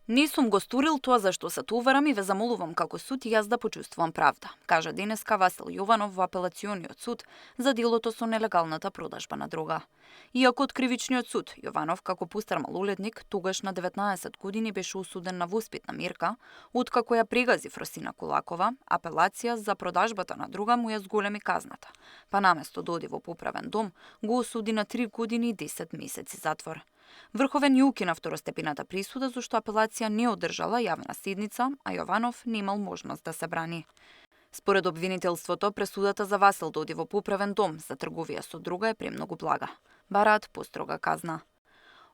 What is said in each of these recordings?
Не сум го сторил тоа за што се товарам и ве замолувам како суд и јас да почувствувам правда, кажа денеска Васил Јованов во апелациониот суд за делото со нелегалната продажба на дрога. Иако од кривичниот суд, Јованов како пустар малолетник, тогаш на 19 години беше осуден на воспитна мерка, откако ја прегази Фросина Кулакова, апелација за продажбата на дрога му ја зголеми казната, па наместо да оди во поправен дом, го осуди на 3 години и 10 месеци затвор. Врховен ја укина второстепената присуда зашто апелација не одржала јавна седница, а Јованов немал можност да се брани. Според обвинителството, пресудата за Васил да оди во поправен дом за трговија со дрога е премногу блага. Бараат построга казна.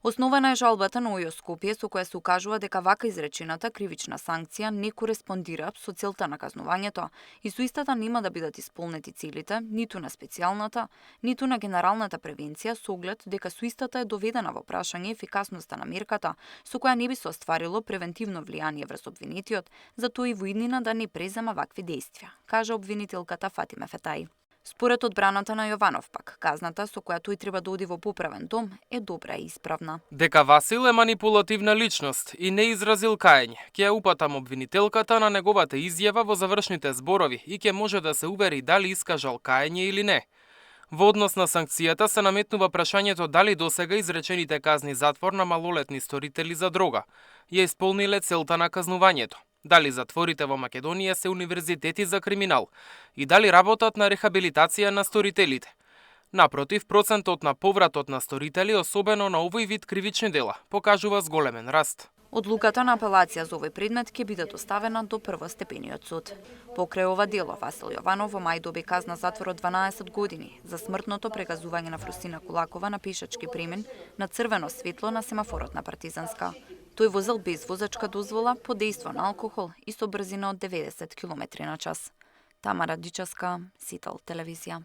Основана е жалбата на ОЈО Скопје со која се укажува дека вака изречената кривична санкција не кореспондира со целта на казнувањето и со истата нема да бидат исполнети целите ниту на специјалната, ниту на генералната превенција со оглед дека со истата е доведена во прашање ефикасноста на мерката со која не би се остварило превентивно влијание врз обвинетиот, затоа и во иднина да не презема вакви действија, кажа обвинителката Фатиме Фетаи. Според одбраната на Јованов пак, казната со која тој треба да оди во поправен дом е добра и исправна. Дека Васил е манипулативна личност и не изразил каење, ќе ја упатам обвинителката на неговата изјава во завршните зборови и ќе може да се увери дали искажал каење или не. Во однос на санкцијата се наметнува прашањето дали досега изречените казни затвор на малолетни сторители за дрога ја исполниле целта на казнувањето. Дали затворите во Македонија се универзитети за криминал и дали работат на рехабилитација на сторителите. Напротив, процентот на повратот на сторители, особено на овој вид кривични дела, покажува зголемен раст. Одлуката на апелација за овој предмет ќе биде доставена до првостепениот суд. Покрај ова дело, Васил Јованов во мај доби казна затвор од 12 години за смртното прегазување на Фросина Кулакова на пешачки премин на црвено светло на семафорот на Партизанска. Тој возел без возачка дозвола, под дејство на алкохол и со брзина од 90 км на час. Тамара Дичевска, Сител телевизија.